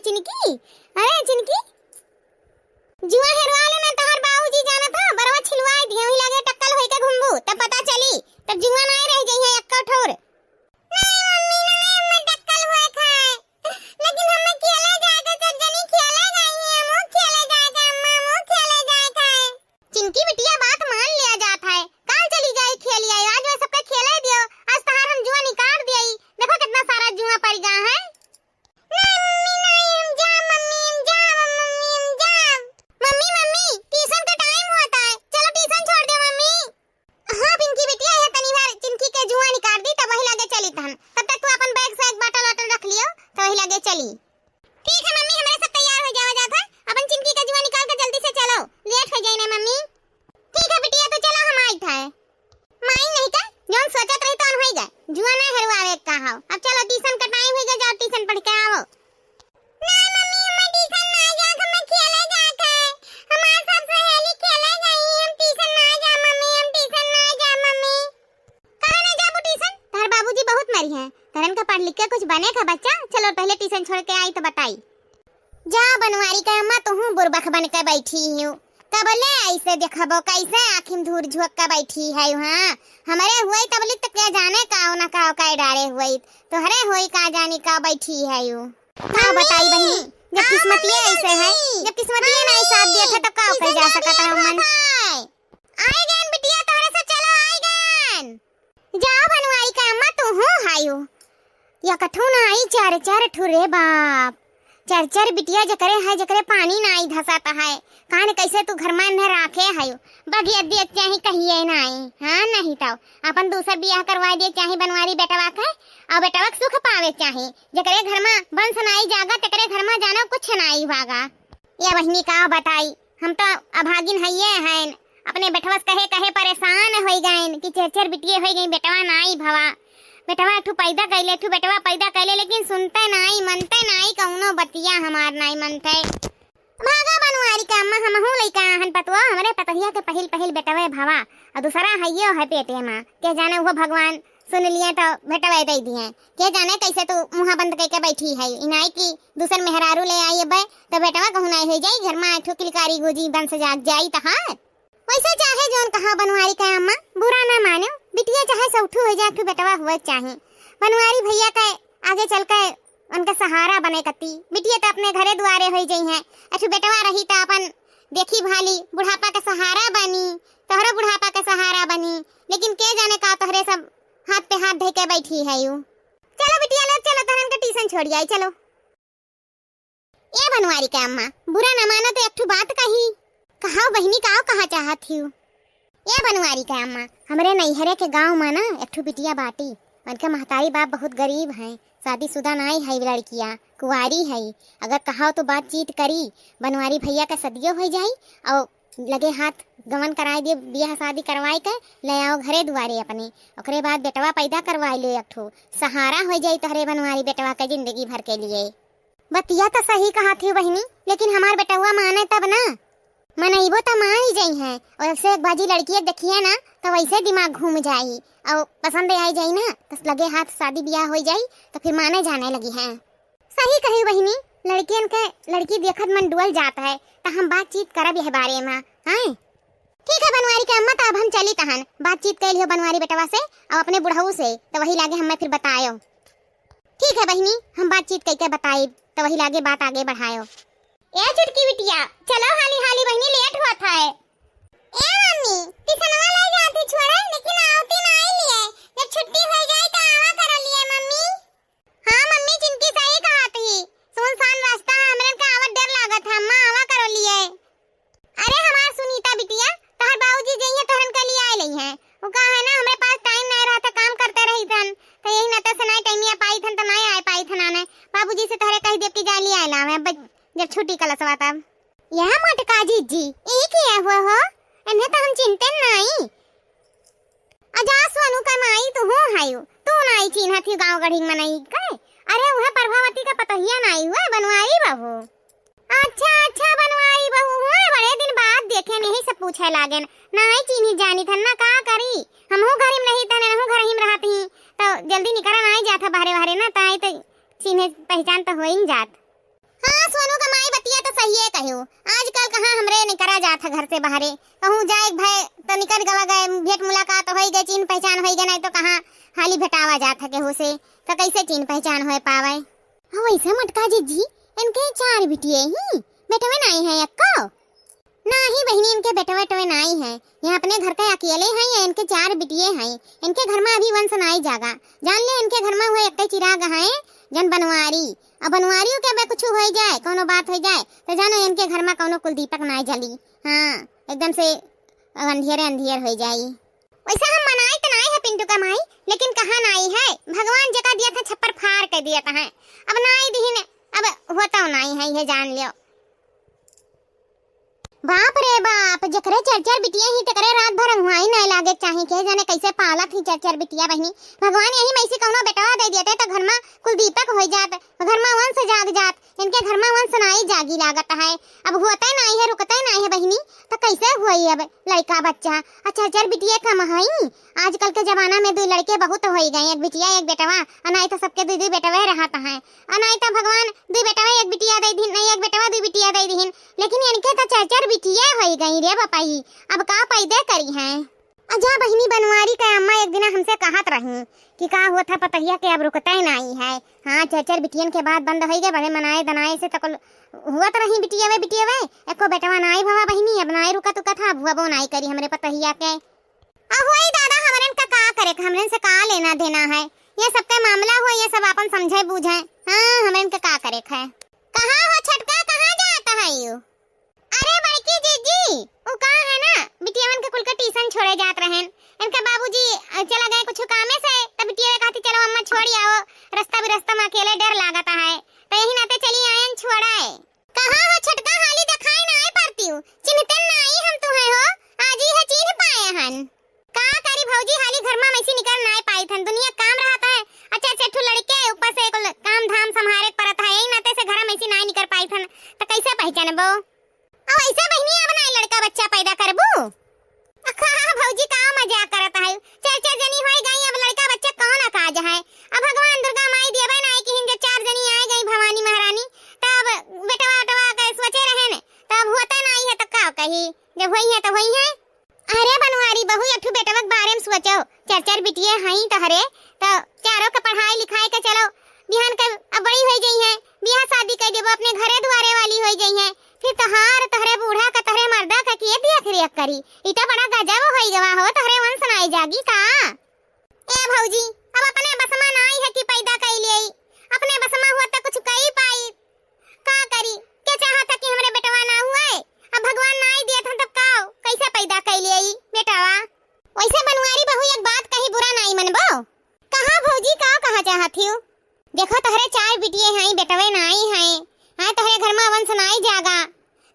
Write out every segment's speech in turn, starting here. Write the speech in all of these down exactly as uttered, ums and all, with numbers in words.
चिनकी, अरे चिनकी, जुआ हेरवा लेना, तोहर बाबूजी जानत ह, बरवा छिलवाइ दिहे, वही लगे टक्कल होई के घूमबू, तब पता चली, तब जुआ नाई रह जइहे एक्को ठौर। नहीं मम्मी, ना, नहीं, हमें टक्कल हुए खाए, लेकिन हमें खेले जाए के, सब जनी खेले गई हैं, हमहू खेले जाए के, अम्मा, हमहू खेले जाए खाए। चिनकी बिटिया, बात मान लिया जात है, काल चली जाई खेली आई, आज वह सबके खेले दियो, आज तहार हम जुआ निकाल दिए, देखो कितना सारा जुआ पड़ गया है। नहीं मम्मी, नहीं, हम जाब मम्मी, हम जाब, मम्मी, हम जाब। मम्मी, मम्मी, ट्यूशन का टाइम होता है, चलो ट्यूशन छोड़ दो मम्मी। हाँ पिंकी बिटिया, ये तनी बार चिनकी के जुआ निकाल दी, तब वही लगे चली तहन। तब तक तू अपन बैग से एक बाटल वाटल रख लियो, तो वही लगे चली। ठीक है मम्मी, हमरे सब तैयार हो जावा जात है, अपन चिनकी के जुआ निकाल के जल्दी से चलो, लेट हो जाई ना मम्मी। ठीक है बिटिया, तो चलो हम आइत है। माई नहीं का, जौन सोचत रही तौन होई गए। जुआ ना हेरवावे का हो। अब चलो, ट्यूशन का टाइम होई गए, जाओ ट्यूशन पढ़ के आओ। नहीं मम्मी, हमें ट्यूशन ना जात, हमें खेले जात है। हमार सब सहेली खेले गई, हम ट्यूशन ना जा मम्मी, हम ट्यूशन ना जा मम्मी। काहे ना जाबू ट्यूशन? तोहर बाबूजी बहुत मरी हैं। तोहरन का पढ़ लिख के कुछ बने का बच्चा? चलो पहले ट्यूशन छोड़ के आई तो बताई। जा बनवारी का अम्मा, तुहू बुरबक बन के बैठी हियो। कबले ऐसे देखबो, कैसे आँखी में धूर झोंक के बैठी है वहाँ? हमरे हुई तबली तक क्या जाने का ना का का डारे हुई, तोहरे होई का जानी का बैठी है यू। का बताई बहिनी, जब किस्मतिये ऐसे है, जब किस्मतिये नहीं साथ दिया था, तब का कह जा सकता है मन। आए गन बिटिया, तोहरे से चलो आए गन। जाओ बनवारी का अम्मा, तू हूँ हायो। या कठू ना आई, चार चार ठू रे बाप, चार चार बिटिया जकरे है, जकरे पानी ना आई धसाता है। कान कैसे तू घर में इन्हें राखे है? बगिया दिए चाही कहिए ना आई, हाँ नहीं तो अपन दूसर बियाह करवा दिए चाही बनवारी बेटवा के, और बेटवा के सुख पावे चाही। जकरे घर में वंश ना आई जागा, तकरे घर में जानो कुछ ना आई भागा। या बहिनी का बताई, हम तो अभागिन हइये हैं, अपने बेटवा से कहे कहे परेशान होइ गइन कि चेर चेर बिटिये होइ गइन, बेटवा नाई भवा। बेटवा एक ठू पैदा कइले, एक ठू बेटवा पैदा कइले, लेकिन सुनते नाई, मनते नाई, कउनो बतिया हमार नाई मनते। भागा बनवारी का अम्मा, हमहू लइका आहन पतवा, हमरे पतहिया के पहिल पहिल बेटवे भवा, और दूसरा हइयो है पेटे मा, के जाने वो भगवान सुन लिए तो बेटवे दे दिए। के जाने कैसे तू मुँह बंद कइके बैठी है, इनाई की दूसर मेहरारू ले आई अबे, तो बेटवा कहूँ नाई होइ जाई, घर मा एक ठो किलकारी गूंजी, वंश जाग जाई तहार। वैसे चाहे जौन कहा बनवारी का अम्मा, बुरा ना मानो, बिटिया चाहे सौठू होइ जाए, एक ठो बेटवा हुए चाहे। बनवारी भैया के आगे चल के उनका सहारा बने कती, बिटिया तो अपने घरे दुआरे होइ जइहैं, एक ठो बेटवा रही तो अपन देखी भाली, बुढ़ापा का सहारा बनी, तोहरो बुढ़ापा का सहारा बनी। लेकिन के जाने का तोहरे सब हाथ पे हाथ धइ के बैठी है यू। चलो बिटिया लोग, चलो तोहरन के ट्यूशन छोड़ी आई, चलो। ए बनवारी के अम्मा, बुरा न मानो तो एक ठो बात कही। कहाओ बहिनी, काओ कहा चाहत हियो? ए बनवारी के अम्मा, हमरे नैहरे के गाँव मा ना एक ठो बिटिया बाटी, उनके महतारी बाप बहुत गरीब हैं, शादीशुदा नाई है लड़किया, कुंवारी है। अगर कहाओ तो बातचीत करी, बनवारी भैया का सदियो होइ जाई और लगे हाथ गवन कराए दियो, बियाह शादी करवाए के ले आओ घरे दुआरे अपने, ओकरे बाद बेटवा पैदा करवाए लियो एक ठो, सहारा होइ जाई तोहरे बनवारी बेटवा के जिंदगी भर के लिए। बतिया तो सही कहत हियो बहिनी, लेकिन हमार बेटवा माने तब ना। मनइबो तो मान ही जइहैं, और से एक बाजी लड़की एक देखिए ना, तो वैसे दिमाग घूम जाई, और पसंद आई जाई ना, तो लगे हाथ शादी बियाह होइ जाई, तो फिर माने जाने लगिहैं। सही कही बहिनी, लड़कियन के लड़की देखत मन डुअल जात है, तो हम बातचीत करब यह बारे मा, हैं? ठीक है बनवारी के अम्मा, तो अब हम चली तहन, बातचीत कइ लियो बनवारी बेटवा से और अपने बुढ़ऊ से, तो वही लागे हमें फिर बतायो। ठीक है बहिनी, हम बातचीत कइके बताइब, तो वही लागे बात आगे बढ़ायो। ए छोटकी बिटिया, चलो हाली हाली बहिनी, लेट होत है। ए मम्मी, टिसनवा ले जाती छोड़े, लेकिन आवती ना आई लिए, जब छुट्टी होइ जाए तो आवा करो लिए मम्मी। हाँ मम्मी, चिनकी सही कहत ही, सुनसान रास्ता है, हमरन का आवत डर लागत है, अम्मा आवा करो लिए। अरे हमार सुनीता बिटिया, तोहर बाबूजी जइहे तोहरन के लिए आए लइहे। वो का है ना, हमरे पास टाइम नाई रहता, काम करते रही थन, तो यही नाते से नाई टाइमिया पाई थन, तो नाई आए पाई थन आने। बाबूजी से तोहरे कह दियो कि जा लिए आए लावे, अब जब छुट्टी कलसवा तब। यह मोटका जीजी, ई किया हुआ हो? इन्हें तो हम चिनते नाई। अजा सोनू का माई तू हो हायू, तू नाई चिन्हत ही गाँव गढ़ी मनई के? अरे उहे प्रभावती का पतोहिया नाई हुआ, बनवारी बहू। अच्छा, अच्छा, बनवारी बहू हुआ, बड़े दिन बाद देखे, यही से पूछे लागेन। नाई चिन्ही जानी थन ना, का करी? हमहू घर में नहीं तने, हमहू घर ही में रहत ही, तो जल्दी निकरा नाई जात है बाहरे बाहरे ना, ताई तो चिन्हे पहचान तो हो ही जात। हाँ, सोनू का माई बतिया तो सहिए कहियो। आजकल कहाँ हमरे निकरा जात है घर से बाहरे। कहूँ जाए भय तो निकर गवा गए, भेंट मुलाकात होई गए, चिन्ह पहचान होई गए, नहीं तो कहाँ हाली भेटावा जात है केहू से, तो कैसे चिन्ह पहचान होए पावे? हाँ, वैसे मोटका जीजी, इनके चार बिटिये ही, बेटवे नाई है एक्को? नाही बहिनी, इनके बेटवे वेटवे नाई है, ये अपने घर के अकेले हैं, ये इनके चार बिटिये हैं, इनके घर में अभी वंश नाई जागा। जान ले, इनके घर में हुए एक चिराग है, जन बनवारी, अब बनवारियों के अबे कुछ हो जाए, कोनो बात हो जाए, तो जानो इनके घर में कोनो कुलदीपक नाई जली। हाँ, एकदम से अंधियरे अंधियर हो जाई। वैसे हम मनाई तो नाई है पिंटू का माई, लेकिन कहाँ नाई है, भगवान जेका दिया था छप्पर फाड़ के दिया था है, अब नाई दिहिन, अब होता नाई है, ये जान लियो। बाप रे बाप, जेकरे चार चार बिटिया ही, तेकरे रात भर अंगुआई नाई लागे चाही, के जाने कैसे पालत ही चार चार बिटिया बहिनी। भगवान यही में से कौनो बेटवा दे देते तो घर में कुल दीपक हो जात, घर में वंश जाग जात, इनके घर में वंश नाई जागी लागत है। अब होते नाई है, रुकते नाई है बहिनी, तो कैसे हुई अब लड़का बच्चा? आ चार चार बिटिया कम हई, आजकल के जमाना में दो लड़के बहुत हो गए, एक बिटिया एक बेटवा, और नाई तो सबके दो दो बेटवे रहत हैं, और नाई तो भगवान दो बेटवा एक बिटिया दे दिन, नहीं एक बेटवा दो बिटिया दे दिन, लेकिन इनके तो चार चार बिटिया हो गई रे बपाई, अब का पैदा करी हैं? अच्छा बहिनी, बनवारी के अम्मा एक दिना हमसे कहत रही कि का होत है पतहिया के अब रुकते नाई है। हाँ, चार चार बिटियन के बाद बंद होई गए, बड़े मनाए दनाए से तकुल हुआ तो रही बिटियवे बिटियवे, एको बेटवा नाई भवा बहिनी, अब नाई रुका तुका था, अब हुआ बो नाई करी हमरे पतहिया के। अब वही दादा, हमरन का का करे, हमरन से का लेना देना है, ये सबका मामला हो, ये सब आपन समझे बूझे। हाँ, हमरन का का करे है। कहाँ हो छोटका, कहाँ जात है यू? अरे बड़की जीजी, उ का है ना, बिटियावन के कुल के ट्यूशन छोड़े जात रहन। इनका बाबूजी, अ, चला गए कुछ कामे से, तब बिटिया कहती, "चलो अम्मा छोड़ी आओ, रास्ता भी रास्ता में अकेले डर लागत है।" तो यही नाते चली आयन छोड़ाए। कहाँ हो छोटका, हाली देखाई नाई पड़ती हूँ, चिन्हते नाई हम तुम्हें हो, आज ही है चिन्ह पाए हन। का करी भौजी, हाली घर में मैसी निकल नाई पाई थन, दुनिया काम रहत है, अच्छा अच्छा ठू लड़के ऊपर से कुल काम धाम संभारे के परत है, यही नाते से घर में मैसी नाई निकल पाई थन, तो कैसे पहचानबो? अब ऐसे बहिनी अब नाई लड़का बच्चा पैदा करबू? अखा भौजी का मजाक करत है, चार चार जनी होई गई, अब लड़का बच्चा कौन काज है? अब भगवान दुर्गा माई देवे नाई कि हिंदे चार जनी आए गई भवानी महारानी, तब बेटवा बेटवा के सोचे रहे ने, तब होता नाई है तो का कही, जब होई है तो होई है। अरे बनवारी बहू, एक ठो बेटवा के बारे में सोचो, चार चार बिटिये हई तहरे, तो चारों के पढ़ाई लिखाई के चलो, बिहान के अब बड़ी हो गई है, बियाह शादी कर देबो, अपने घरे दुआरे वाली हो गई है, फिर तोहार, तोहरे बूढ़ा का, तोहरे मर्दा का के देख रेख करी? ई तो बड़ा गजब होई गवा हो, तोहरे वंश नाई जागी का? ए भौजी, अब अपने बस में नाई है कि पैदा कई लेई, अपने बस में हुआ तो कुछ कई पाई। का करी? के चाहत है कि हमरे बेटवा ना हुए? अब भगवान नाई दिए था तब का? कैसे पैदा कई लेई बेटवा? वैसे बनवारी बहू एक बात कही बुरा नाई मनबो। कहा भौजी, का कहा चाहत हियो? देखो, तोहरे चार बिटिये हैं, बेटवे नाई हैं। हाँ, तोहरे घर में वंश नाई जागा।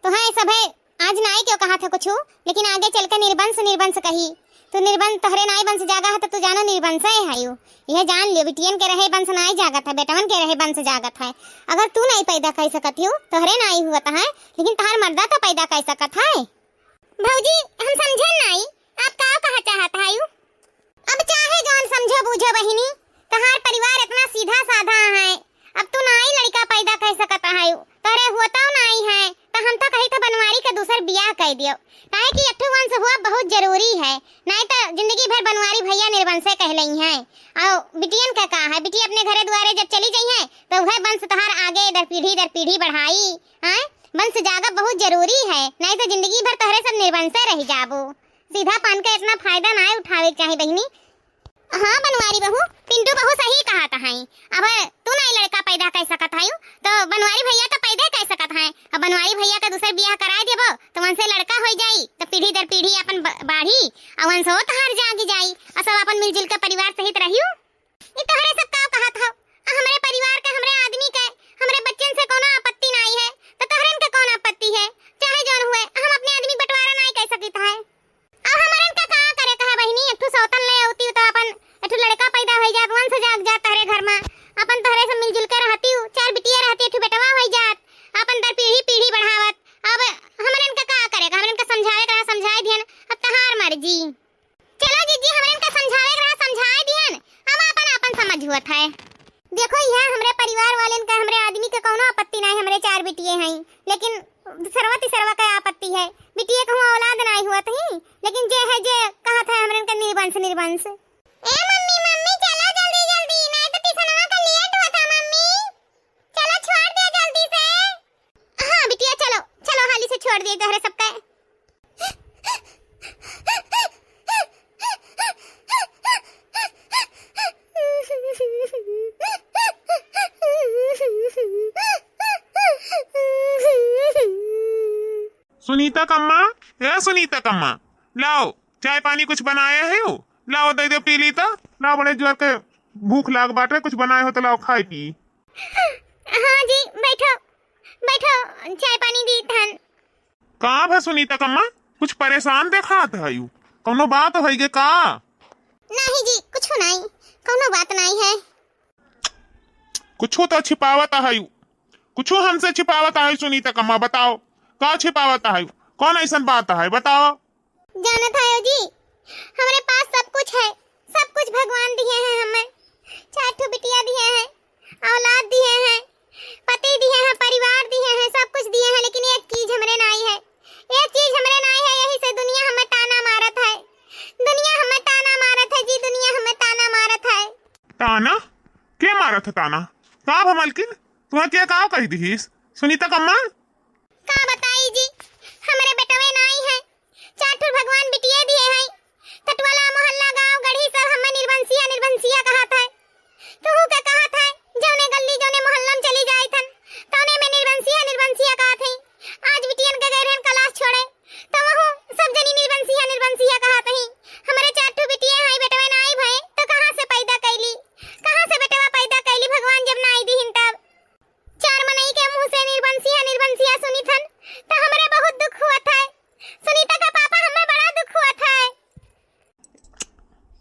तो हाँ, सब है, आज नाई क्यों कहा था कुछ, लेकिन आगे चल के निर्वंश, निर्वंश कही। तू निर्वंश, तोहरे नाई वंश जागा है, तो तू जानो निर्वंश है यू। यह जान लियो, बिटियन के रहे वंश नाई जागत है, बेटवन के रहे वंश जागत है। अगर तू नाई पैदा कर सकत हियो, तोहरे नाई हुआ है, लेकिन तोहर मर्दा तो पैदा कर सकत है। भौजी, हम समझे नाई, आप का कहा चाहत है यू? अब चाहे जौन समझो बूझो बहिनी, तहार परिवार इतना सीधा साधा है, अब तू नाई लड़का पैदा कर सकत है, तोहरे होता नाई है, तो हम तो कही था बनवारी के दूसर बियाह कर दियो, काहे कि एक ठो वंश हुआ बहुत जरूरी है, नाई तो जिंदगी भर बनवारी भैया निर्वंशे कह लई हैं। और बिटियन का का है, बिटिया अपने घरे दुआरे जब चली गई है, तो वह वंश तहार आगे दर पीढ़ी दर पीढ़ी बढ़ाई, हैं? वंश जागब बहुत जरूरी है, नाई तो जिंदगी भर तोहरे सब निर्वंशे रह जाबो। सीधा पान का इतना फायदा नाई उठावे के चाही बहिनी। हाँ बनवारी बहू, पिंटू बहू सही कहत है। अब तू नाई लड़का पैदा कर सकत है, तो बनवारी भैया तो पैदा कर सकत है। अब बनवारी भैया का दूसर बियाह कराए देबो, तो वंश लड़का हो जाई, तो पीढ़ी दर पीढ़ी अपन ब-, बाढ़ी, और वंश हो तहार जाग जाई, और सब अपन मिलजुल के परिवार सहित रहियो। ई तोहरे सब का कहत हव? आ हमरे परिवार के, हमरे आदमी के, हमरे बच्चन से कोनो आपत्ति नाई है, तो तोहरन के कौन आपत्ति है? चाहे जौन हुए, हम अपने आदमी बंटवारा नाई कर सकित है। अब हमरन का का करे कहे बहिनी, एक ठो सौतन ले अउती तो अपन एक ठो लड़का पैदा हो जात, वंश जाग जात तोहरे घर में, अपन तोहरे सब मिलजुल के रहती, चार बिटिया रहती, एक ठो बेटवा हो जात, अपन दर पीढ़ी पीढ़ी बढ़ावत। अब हमरन का का करे, हमरन का समझावे के रहा, समझाए दिहन, अब तहार मर्जी। चलो जीजी, हमरन का समझावे के रहा, समझाए दिहन, हम आपन आपन समझ हुअत है। देखो, यह हमरे परिवार वालन का बिटिये हैं, लेकिन दूसरवा तीसरवा का आपत्ति है। बिटिये कहूँ औलाद नाई हुआ थी, लेकिन जे है जे कहत है हमरन के निर्वंश, निर्वंश। ए मम्मी, मम्मी, चलो जल्दी, जल्दी, नहीं तो ट्यूशनवा का लेट होता, मम्मी। चलो, छोड़ दे जल्दी से। हाँ बिटिया, चलो, चलो, हाली से छोड़ दिए तोहरे सबका। सुनीता कम्मा, ए सुनीता कम्मा, लाओ, चाय पानी कुछ बनाया है हो? लाओ, दे दे पी ली तो। लाओ, बड़े जोर के भूख लाग बाटे, कुछ बनाए हो तो लाओ, खाए पी। हाँ जी, बैठो, बैठो, चाय पानी दी थन। का भा सुनीता कम्मा, कुछ परेशान देखात हयू? कौनो बात होइगे का? नहीं जी, कुछ नहीं, कौनो बात नहीं है। कुछो तो छिपावत हयू, कुछो हमसे छिपावत हयू सुनीता कम्मा, बताओ, का छिपावत हयू? कौन ऐसन बात है, बताओ। जानत हयो जी, हमरे पास सब कुछ है, सब कुछ भगवान दिए हैं हमें। चार ठो बिटिया दिए हैं, औलाद दिए हैं, पति दिए हैं, परिवार दिए हैं, सब कुछ दिए हैं, लेकिन एक चीज हमरे नाई है, एक चीज हमरे नाई है, यही से दुनिया हमें ताना मारत है, दुनिया हमें ताना मारत है जी, दुनिया हमें ताना मारत है। ताना? के मारत है ताना? का भा मलकिन? तुहा के का कही दिहिस? सुनीता कम्मा? का बताई जी, हमरे बेटवे नाई है, चार ठो भगवान बिटिये दिए हैं। टटवाला मोहल्ला गांव गढ़ी सब हमें निर्बंसिया निर्बंसिया कहत है। तुहू के कहत है, जौने गल्ली जौने मोहल्ला में चली जाई थन, तौने में निर्बंसिया निर्बंसिया कहत है। आज बिटियन के गए रहन क्लास छोड़े, तो वहू सब जनी निर्बंसिया निर्बंसिया कहत है। हमरे चार ठो बिटिये हैं, बेटवे नाई भए, तो कहाँ से पैदा कैली, कहाँ से बेटवा पैदा कैली भगवान जब नाई दिहिन तब। चार मनई के मुंह से निर्बंसिया निर्बंसिया सुनी थन, त हमरे बहुत दुख हुआ था। सुनीता का पापा, हमें बड़ा दुख हुआ था।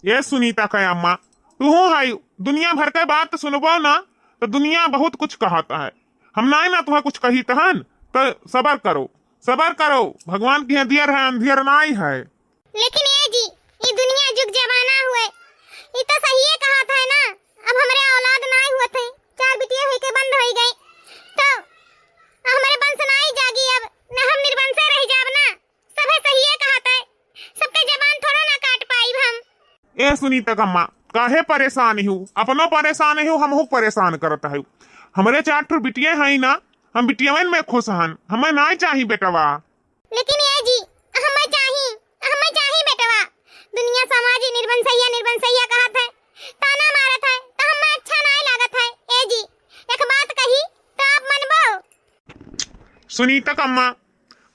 ए सुनीता का अम्मा, तुहू हाई दुनिया भर के बात सुनबो ना, तो दुनिया बहुत कुछ कहत है। हम नाई ना तुहा कुछ कही तहन, तो सबर करो, सबर करो, भगवान के दियर है, अंधियर नाई है। लेकिन ए जी, ई दुनिया जुग जमाना हुए, ई तो सहिए कहत है ना। अब हमरे औलाद नाई हुए थे, चार बिटिया होई के बंद होई गई, तो हमरे वंश नाई जागी, अब न हम निर्वंशे रह जाब ना। सभे सहिए कहत है, सबके जबान थोड़ो ना काट पाइब हम। ए सुनीता कम्मा, काहे परेशान हो? अपनो परेशान हो, हमहू परेशान करत है। हमरे चार ठो बिटिया है ना, हम बिटियवन में खुश हन, हमें नाई चाही बेटवा। लेकिन ए जी, हमें चाही, हमें चाही बेटवा। दुनिया समाज ही निर्बंसैया, निर्बंसैया कहत है, ताना मारत है, तो हमें अच्छा नाई लागत है। ए जी, एक बात कही, तो आप मनबो? सुनीता कम्मा,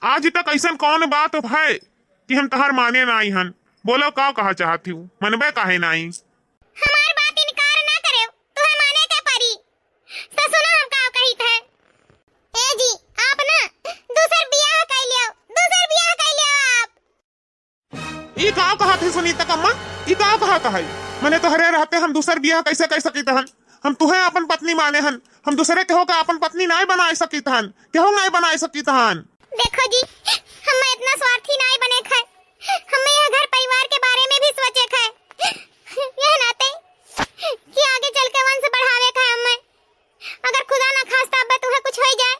आज तक ऐसन कौन बात है कि हम तहार माने नाई हन? बोलो, का कहा चाहत हू? मनबे काहे नाई? हमार बात इनकार ना करे, तुहे माने के परी। तो सुनो हम का कहित है। ए जी, आप ना दूसर बियाह कइ लियो, दूसर बियाह कइ लियो आप। ई का कहत है सुनीता कम्मा? ई का कहत है? मने तोहरे रहते हम दूसर बियाह कैसे कर सकित हन? हम तुहे अपन पत्नी माने हन, हम दूसरे केहू का अपन पत्नी नाय बनाए सकित हन, केहू नाय बनाए सकित हन। देखो जी, हम इतना स्वार्थी नाय बने खाए, हमें यह घर परिवार के बारे में भी सोचे खाए। यह नाते कि आगे चल के वंश बढ़ावे खाए हमें। अगर खुदा ना खास्ता अब तुहे कुछ होई जाए,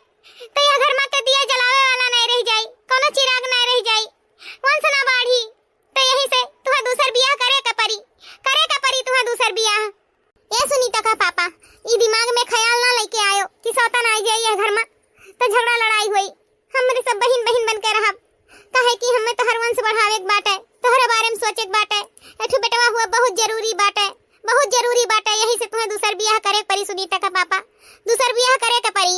तो यह घर में के दिया जलावे वाला नहीं रह जाई, कोनो चिराग नहीं रह जाई, वंश ना बाढ़ी। तो यही से तुहे दूसर बियाह करे के परी, करे के परी तुहे दूसर बियाह। ए सुनीता का पापा, ई दिमाग में ख्याल ना लेके आयो कि सौतन आई जाई यह घर में, तो झगड़ा लड़ाई होई। हमरे सब बहिन बहिन बन के रहब, काहे कि हमें तोहर वंश बढ़ावे के बाटे, तोहरे बारे में सोचे के बाटे। एक ठो बेटवा हुआ बहुत जरूरी बाटे, बहुत जरूरी बाटे, यही से तुहे दूसर बियाह करे के परी सुनीता का पापा, दूसर बियाह करे के परी।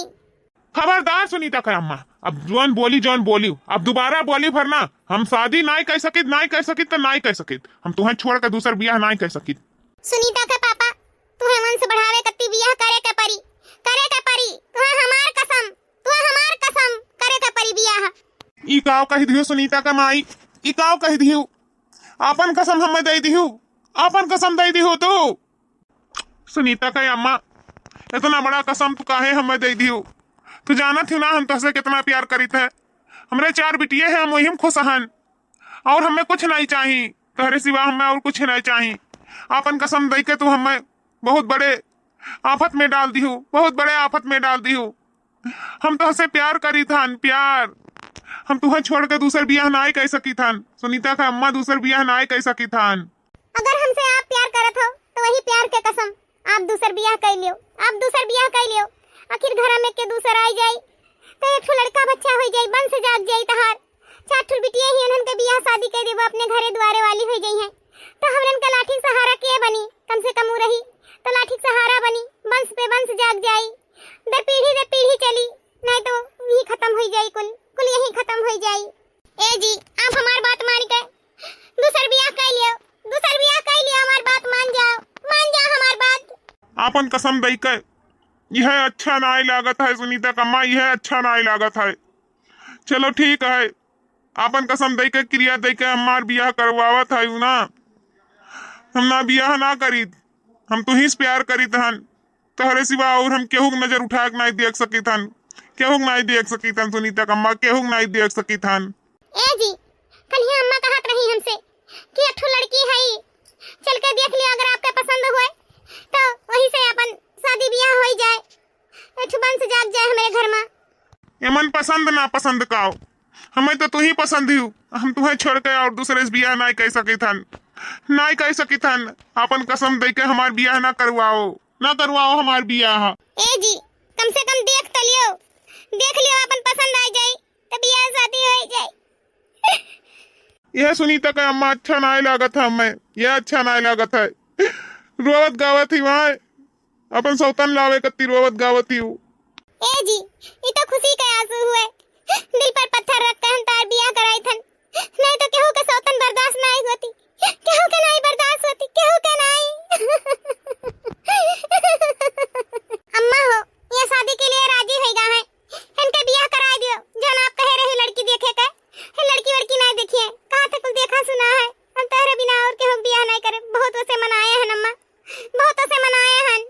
खबरदार सुनीता का अम्मा, अब जौन बोली, जौन बोली, अब दोबारा बोली भर ना, हम शादी नाय कर सकित, नाय कर सकित तो नाय कर सकित, हम तुहे छोड़ के दूसर बियाह नाय कर सकित। सुनीता के पापा, तुहे वंश बढ़ावे कत्ती बियाह करे के परी, करे के परी, तुहे हमार कसम, तुहे हमार कसम, करे के परी बियाह। ई काव कह दियो सुनीता का माई, ई काव कह दियो? आपन कसम हमें दे दियो, आपन कसम दे दियो तू। सुनीता के अम्मा, इतना बड़ा कसम तू काहे हमें दे दियो? तू जानत ही ना हम तोहसे कितना प्यार करीत है। हमरे चार बिटिये हैं, हम वही में खुश हन। और हमें कुछ नहीं चाही, तोहरे सिवा हमें और कुछ नहीं चाही। आपन कसम दे के तू हमें बहुत बड़े आफत में डाल दिहू, बहुत बड़े आफत में डाल दिहू। हम तोहसे प्यार करीत हन, प्यार। हम तुहे छोड़ के दूसर बियाह नाई कइ सकीत हन। सुनीता का अम्मा, दूसर बियाह नाई कइ सकीत हन। अगर हमसे आप प्यार करत हो, तो वही प्यार के कसम, आप दूसर बियाह कइ लियो, आप दूसर बियाह कइ लियो। आखिर घर में के दूसर आई जाई, तो एक ठो लड़का बच्चा होई जाई, वंश जाग जाई तहार। चार ठो बिटिया ही, उन्हन के बियाह शादी कइ देबो, अपने घरे दुआरे वाली होई जाई हैं, तो हमरन का लाठी सहारा के बनी? कम से कम उ रही, तो लाठी सहारा बनी, वंश पे वंश जाग जाई, दर पीढ़ी दर पीढ़ी चली, नहीं तो यही खत्म होई जाई, कुल, कुल यही खत्म होई जाई। ए जी, आप हमार बात मान के दूसर बियाह कइ लियो, दूसर बियाह कइ लियो, हमार बात मान जाओ, मान जाओ हमार बात। आपन कसम दई के, यह अच्छा नाई लागत है सुनीता का अम्मा, यह अच्छा नाई लागत है। चलो ठीक है, आपन कसम दई के, किरिया दई के हमार बियाह करवावत है ना, हम ना बियाह ना करीत, हम तुही से प्यार करीत हन। तोहरे सिवा और हम केहू के नजर उठा के नाई देख सकित हन, केहू के नाई देख सकित हन सुनीता का अम्मा, केहू के नाई देख सकित हन। ए जी, कल्हिया अम्मा कहत रही हमसे कि एक ठो लड़की है, चल के देख लियो, अगर आपके पसंद होए तो वही से अपन शादी बियाह होई जाए, एक ठो वंश जाग जाए हमरे घर में। एमन पसंद ना पसंद काओ, हमें तो तुही पसंद ही। हम तुहे छोड़ के और दूसरे से बियाह नाई कइ सकित हन, नाई कइ सकित हन। आपन कसम दे के हमार बियाह ना करवाओ, ना करवाओ हमार बियाह। ए जी, कम से कम देख तो लियो, देख लियो, अपन पसंद आ जाई तो बियाह शादी हो जाई। यह सुनीता का अम्मा अच्छा नाई लागत है हमें, यह अच्छा नाई लागत है। रोवत गावत ही वहाँ अपन सौतन लावे कत्ती रोवत गावत ही उ। ए जी, ई तो खुशी के आंसू हुए। दिल पर पत्थर रख के हम तार बियाह कराई थन, नहीं तो केहू के सौतन बर्दाश्त नाई होती, केहू के नाई बर्दाश्त होती, केहू के नाई। अम्मा हो, ये शादी के लिए राजी होई गा है, इनके बियाह कराई दियो, जौन आप कहे रहे लड़की देखे के, ये लड़की वड़की नाई देखिए, कहाँ तक कुल देखा सुना है। हम तोहरे बिना और केहू के बियाह नाई करे, बहुत वसे मनाए हैं अम्मा, बहुत वसे मनाए हैं।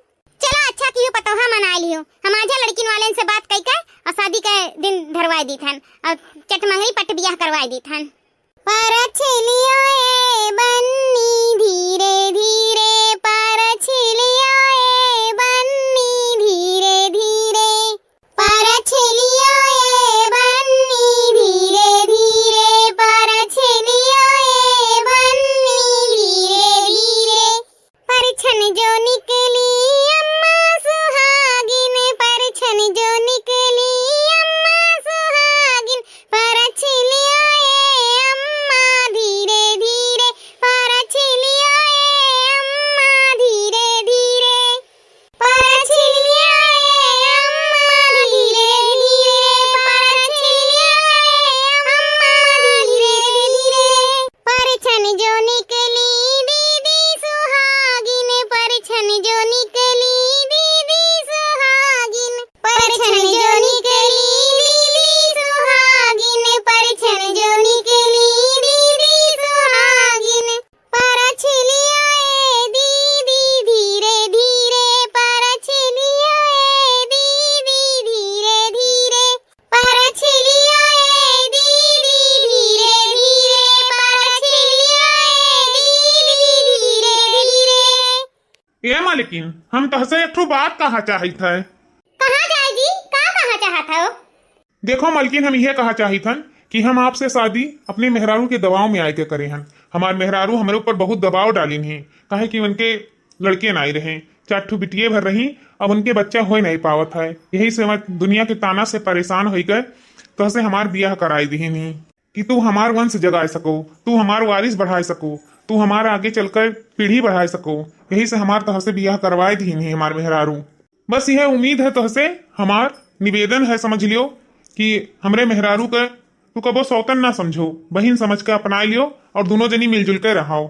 चलो अच्छा कियो पतोहा मनाए लियो। हम आजा लड़किन वालेन से बात कइके और शादी के दिन धरवाए दीत हन और चटमंगरी पट बियाह करवाए दीत हन। परछिलियो ए बन्नी धीरे धीरे, परछिलियो ए बन्नी धीरे धीरे, परछिलियो ए बन्नी धीरे धीरे, परछिलियो ए बन्नी धीरे धीरे। परछन जो निकली अम्मा सुहागिन, परछन जो निकली अम्मा सुहागिन, परछिलियो ए अम्मा धीरे धीरे, परछिलियो ए अम्मा धीरे धीरे, परछिलियो ए अम्मा धीरे धीरे, परछिलियो ए अम्मा धीरे धीरे। परछन जो निकली दीदी सुहागिन, परछन जो निकली दीदी सुहागिन, परछन जो निकली दीदी सुहागिन, परछन जो निकली दीदी सुहागिन। परछिलियो ए दीदी धीरे धीरे, परछिलियो ए दीदी धीरे धीरे, परछिलियो ए दीदी धीरे धीरे, परछिलियो ए दीदी धीरे धीरे। ए मलकिन, हम तोहसे एक ठो बात कहा चाहित है। कहा जाए जी, का कहा चाहत हो? देखो मलकिन, हम इहे कहा चाहित हन कि हम आपसे शादी अपने मेहरारू के दबाव में आए के करे हन। हमार मेहरारू हमरे ऊपर बहुत दबाव डालिन ही, काहे कि उनके लड़के नाई रहे, चार ठो बिटिये भर रही, अब उनके बच्चा होए नाई पावत है। यही से हम दुनिया के ताना से परेशान होई के तोहसे हमार बियाह कराई दिहिन ही कि तू हमार वंश जगाए सको, तू हमार वारिस बढ़ाए सको, तू हमार आगे चलकर पीढ़ी बढ़ाए सको। यही से हमार तोहसे बियाह करवाए दिहिन ही हमार मेहरारू। बस यह उम्मीद है तोहसे, हमार निवेदन है, समझ लियो कि हमरे मेहरारू के तू कबो सौतन ना समझो, बहिन समझ के अपनाए लियो और दोनों जनी मिलजुल के रहो।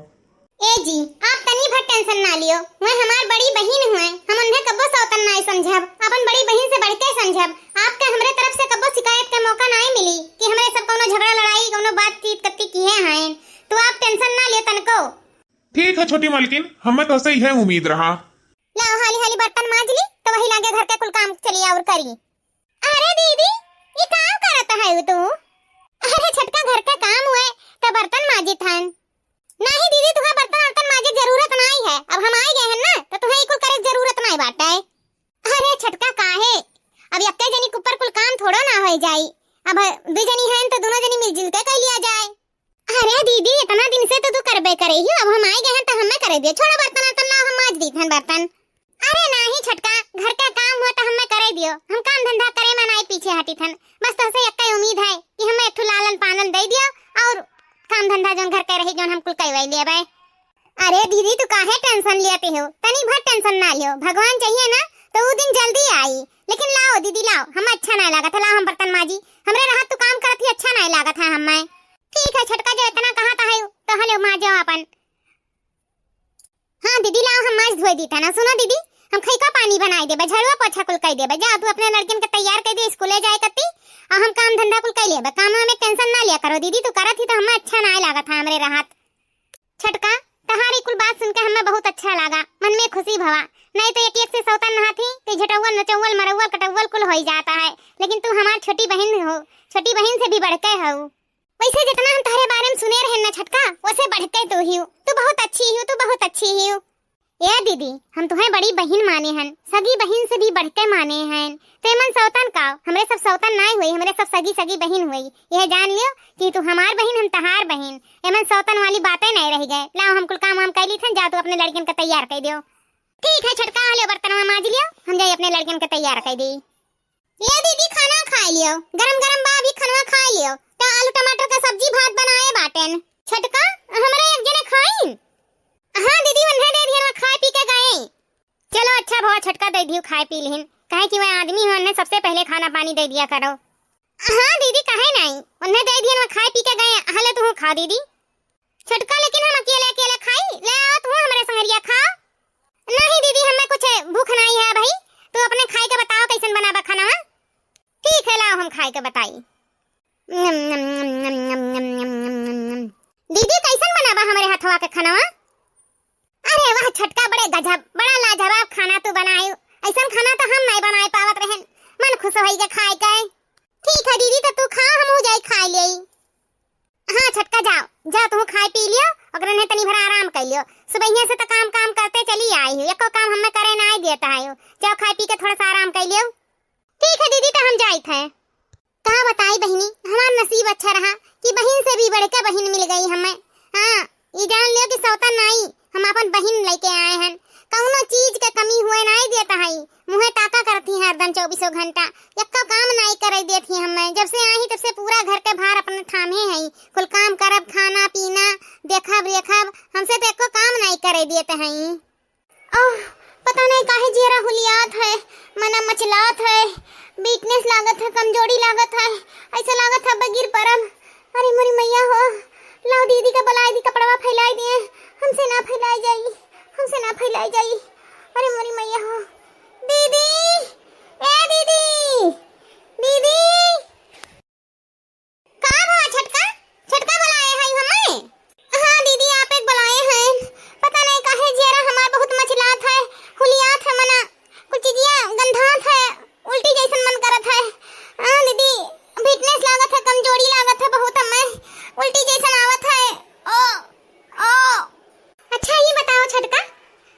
ए जी, आप तनी भर tension ना लियो, वह हमार बड़ी बहिन हुए, हम उन्हें कबो सौतन नाई समझब, अपन बड़ी बहिन से बढ़ के समझब। आपके हमरे तरफ से कबो शिकायत के मौका नाई मिली कि हमरे सब कौनो झगड़ा लड़ाई, कौनो बातचीत कत्ती किहे हैं, तो आप tension ना लियो तनको। ठीक है छोटी मालकिन, हमें तोहसे यह उम्मीद रहा। लाओ हाली हाली बर्तन मांज ली, तो वही लागे घर के कुल काम चली और करी। अरे दीदी, ये काम करत है तू? अरे छोटका घर का काम हुए, तो बर्तन मांजित हन। नहीं दीदी, तुहा बर्तन वर्तन मांजे जरूरत नहीं है, अब हम आए गए हैं ना, तो तुहे ई कुल करे के जरूरत नहीं बाटे। अरे छोटका काहे? अब एक्के जनी के ऊपर कुल काम थोड़ो ना होइ जाई। अब दुइ जनी हैं तो दुनो जनी मिलजुल के कइ लिया जाए। अरे दीदी, इतना दिन से तो तू करबे करे ही, अब हम आइ गए हैं तो हमें करे दियो। छोड़ो बर्तन वर्तन, लाओ हम माज दीत हन बर्तन। अरे नाही छोटका, घर का काम हुआ तो हमें करे दियो, हम काम धंधा करे में नाही पीछे हटित हन। बस तोहसे एक्के उम्मीद है कि हमें एक ठो लालन पालन दइ दियो और काम धंधा जौन घर के रही जौन हम कुल कइवइ लेबे। अरे दीदी, तू काहे tension लेती हो? तनी भर tension ना लियो, भगवान चाहिए ना तो उ दिन जल्दी आई। लेकिन लाओ दीदी लाओ, हमें अच्छा नाहीं लागत है, लाओ हम बर्तन माजी। हमरे रहत तू काम करत ही अच्छा नाहीं लागत है हमें। ठीक है छोटका, जो इतना कहत है तो हलो माजो अपन। हाँ दीदी, लाओ हम माज धोइ दीत है ना। सुनो दीदी, हम खइका पानी बनाइ देबे, झड़ुआ पोछा कुल कइ देबे। जा तू अपने लड़कियन के तैयार कइ दे स्कूले जाए कत्ती, और हम काम धंधा कुल कइ लेबे। काम में tension ना लिया करो दीदी, तू करत ही तो हमें अच्छा नाहीं लागत है हमरे रहत। छोटका, तहारी कुल बात सुन के हमें बहुत अच्छा लागा, मन में खुशी भवा। नहीं तो एक एक से सौतन नहात ही, ते झटौवल, नचौवल, मरौवल, कटौवल कुल होइ जात है, लेकिन तू हमार छोटी बहिन हो, छोटी बहिन से भी बढ़ के हो। वैसे जितना हम तोहरे बारे में सुने रहे ना छोटका, वैसे बढ़ के तू ही हो। तू बहुत अच्छी ही हो, तू बहुत अच्छी ही हो। ए दीदी, हम तुहें बड़ी बहिन माने हन, सगी बहिन से भी बढ़ के माने हन। तो एमन सौतन का, हमरे सब सौतन नाहीं हुई, हमरे सब सगी सगी बहिन हुई। यह जान लियो कि तू हमार बहिन, हम तहार बहिन। एमन सौतन वाली बातें नाहीं रहि गए। लाओ हम कुल काम वाम कइ लीत हन, जा तू अपने लड़कियन के तैयार कइ दियो। ठीक है छोटका, लियो बर्तनवा माज लियो, हम जाई अपने लड़कियन के तैयार कइ दी। ए दीदी, खाना खाइ लियो, गरम गरम बा, अभी खानवा खाइ लियो। तो आलू टमाटर का सब्जी भात बनाए बाटेन। छोटका, हमरे एक जने खाइन। हाँ दीदी, उन्हें दे दिया, खाए पी के गए। चलो अच्छा भवा, छोटका दइ दियो, खाए पी लिहिन, काहे कि वह आदमी हो, उन्हें सबसे पहले खाना पानी दइ दिया करो। हाँ दीदी, काहे नाहीं, उन्हें दइ दिया, वह खाए पी के गए। हले तू खाओ दीदी। छोटका, लेकिन हम अकेले अकेले खाई, ले आओ तू हमरे संगरिया खाओ। नहीं दीदी, हमें कुछ भूख नाहीं है भाई, तू अपने खाए के बताओ कैसन बनाबा खानवा। ठीक है, लाओ हम खाए के बताई। दीदी, कैसन बनाबा हमरे हथवा के खानवा? अरे वाह छोटका, बड़े गजब, बड़ा लाजवाब खाना तू बनायू। ऐसन खाना तो हम नहीं बनाए पावत रहन। मन खुश होई के खाए के। ठीक है दीदी, तो तू खा, हम हो जाई खाए लेई। हाँ छोटका, जाओ, जाओ तू खाए पी लियो, ओकरे ने तनी भरा आराम कर लियो। सुबहिया से तो काम काम करते चली आई हूँ, एको काम हमें करे ना देता है। जाओ खाए पी के थोड़ा सा आराम कर लियो। ठीक है दीदी, तो हम जाइत है। का बताई बहिनी, हमार नसीब अच्छा रहा कि बहिन से भी बढ़ के बहिन मिल गई हमें। हाँ, ये जान लियो कि सौतन नाई, हम अपन बहिन लेके आए हैं। कौनो चीज के कमी हुए नाई देता है, मुँहे ताका करती है हरदम चौबीसों घंटा, यक्को काम नाई करे देती हमें। जब से आई तब से पूरा घर के भार अपने थामे है, कुल काम करब, खाना पीना, देखब रेखब, हमसे तो एको काम नाई करे देते हैं। ओह, पता नहीं काहे जियरा हुलियात है, मना मचलात है, weakness लागत है, कमजोरी लागत है, ऐसा लागत है बगीर परब। अरे मोरी मैया हो, लाओ दीदी का बुलाई दी, कपड़वा फैलाई दिए, हमसे ना फैलाई जाई, हमसे ना फैलाई जाई। अरे मोरी मैया हो, दीदी, ए दीदी, दीदी। का भवा छोटका? छोटका बुलाए है हमें? हाँ दीदी, आप एक बुलाए हैं। पता नहीं काहे जियरा हमार बहुत मचलात है, हुलियात है मना, कुछ चीजिया गंधात है, उल्टी जैसन मन करत है। हाँ दीदी, weakness लागत है, कमजोरी लागत है बहुत हमें, उल्टी जैसन आवत है। ओ, ओ। अच्छा ये बताओ छोटका,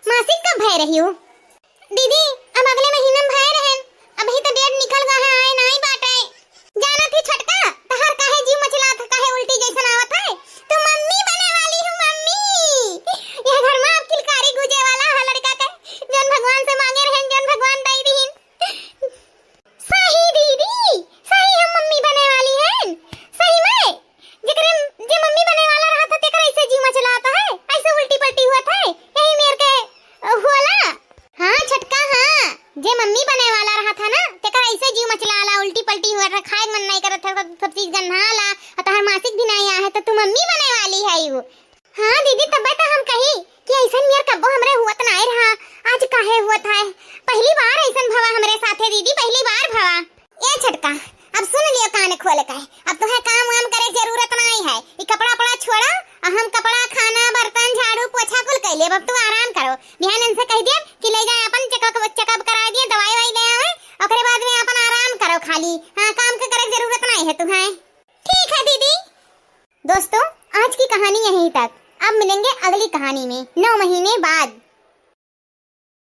मासिक कब भय रही हो? दीदी, अब अगले महीना में भय रहन, अबही तो date निकल गए है, आए नाई बाटे। जाना थी छोटका, तहार काहे जीव मचलात है, काहे उल्टी जैसन आवत है? तू मम्मी बने वाली हो, मम्मी। यह घर में अब किलकारी गूंजे वाला है लड़का के, जौन भगवान से मांगे रहन, जौन भगवान दई दीन। सही दीदी, सही हम मम्मी बने वाली हैं। सही में, जेकरे, जे मम्मी बने वाला रहा था, तेकर ऐसे जीव मचलाता है, ऐसे उल्टी पलटी हुआ था, यही मेर के, अ, होला। हाँ छोटका, हाँ, जे मम्मी बने वाला रहा था ना, तेकर ऐसे जीव मचलाला, उल्टी पलटी हुआ था, खाए मन नहीं करत था, सब, सब चीज गन्हाला, और तोहर मासिक भी नहीं आया है, तो तू मम्मी बने वाली है यू। हाँ दीदी, तब्बे तो हम कही कि ऐसन मेर कब्बो हमरे हुअत नाय रहा, आज काहे हुअत है? पहली बार ऐसन भवा हमरे साथे दीदी, पहली बार भवा। ए छोटका, अब सुन लियो कान खोल के, अब तुहे काम वाम करे जरूरत नाय है। ई कपड़ा उपड़ा छोड़ा, और हम कपड़ा, खाना, बर्तन, झाड़ू, पोछा कुल कर लेब। अब तू आराम करो, बिहान इनसे कह दिया कि ले जाए अपन checkup, checkup करा दिए, दवाई वाई ले आवे, ओकरे बाद में अपन आराम करो खाली। हाँ, काम के करे जरूरत नाय है तुहे। ठीक है दीदी। दोस्तों, आज की कहानी यहीं तक। अब मिलेंगे अगली कहानी में, नौ महीने बाद।